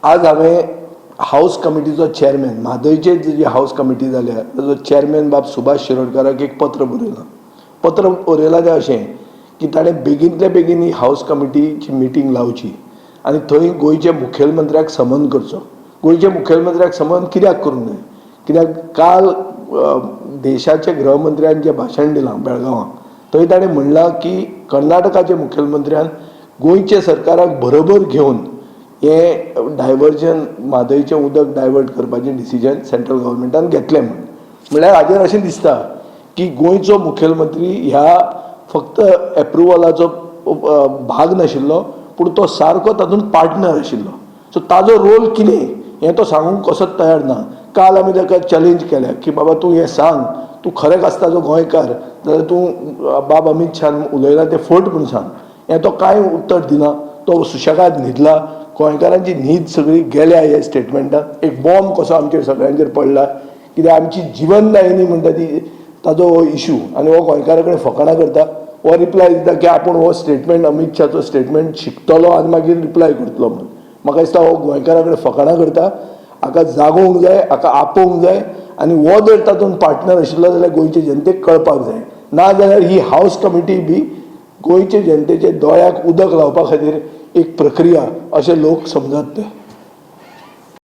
आज हांवें हावस कमिटीचो चॅरमॅन, म्हादयचेर जी हावस कमिटी जाल्या ताजो चॅरमॅन बाब सुभाष शिरोडकाराक एक पत्र बरयलां. पत्र बरयलां तें अशें की ताणें बेगीनतल्या बेगीन ही हावस कमिटीची मिटींग लावची आनी थंय गोंयच्या मुखेलमंत्र्याक समन करचो. गोंयच्या मुखेलमंत्र्याक समन कित्याक करूंक जाय? कित्याक काल देशाचे गृहमंत्र्यान जें भाशण दिलां बेळगांवां, थंय ताणें म्हणलां की कर्नाटकाचे मुखेलमंत्र्यान गोंयच्या सरकाराक बरोबर घेवन हें डायवर्जन, म्हादयचें उदक डायवर्ट करपाचें डिसिजन सेंट्रल गव्हर्मेंटान घेतलें म्हूण. म्हणल्यार हाजेर अशें दिसता की गोंयचो मुखेलमंत्री ह्या फक्त एप्रुवलाचो भाग नाशिल्लो, पूण तो सारको तातूंत पार्टनर आशिल्लो. सो ताजो रोल कितें हें तो सांगूंक कसोच तयार ना. काल आमी ताका चॅलेंज केल्या की बाबा तूं हें सांग, तूं खरें आसता गोंयकार जाल्यार तूं बाब अमीत शान उलयला तें फट म्हूण सांग. हें तो कांय उत्तर दिना, तो सुशेगाद न्हिदला. गोंयकारांची न्हीद सगळी गेल्या ह्या स्टेटमेंटान. एक बॉम्ब कसो आमचेर सगळ्यांचेर पडला, कित्याक आमची जिवनदायिनी म्हणटा ती ताजो हो इशू आनी हो गोंयकारा कडेन फकाणां करता. हो रिप्लाय दिता की आपूण हो स्टेटमेंट, अमीत शाचो स्टेटमेंट शिकतलो आनी मागीर रिप्लाय करतलो म्हणून. म्हाका दिसता हो गोंयकारा कडेन फकाणां करता. हाका जागोवंक जाय, हाका आपोवंक जाय आनी हो जर तातूंत पार्टनर आशिल्लो जाल्यार गोंयचे जनतेक कळपाक जाय. ना जाल्यार ही हावस कमिटी बी गोंयचे जनतेचे दोळ्याक उदक लावपा खातीर एक प्रक्रिया अशें लोक समजत ते.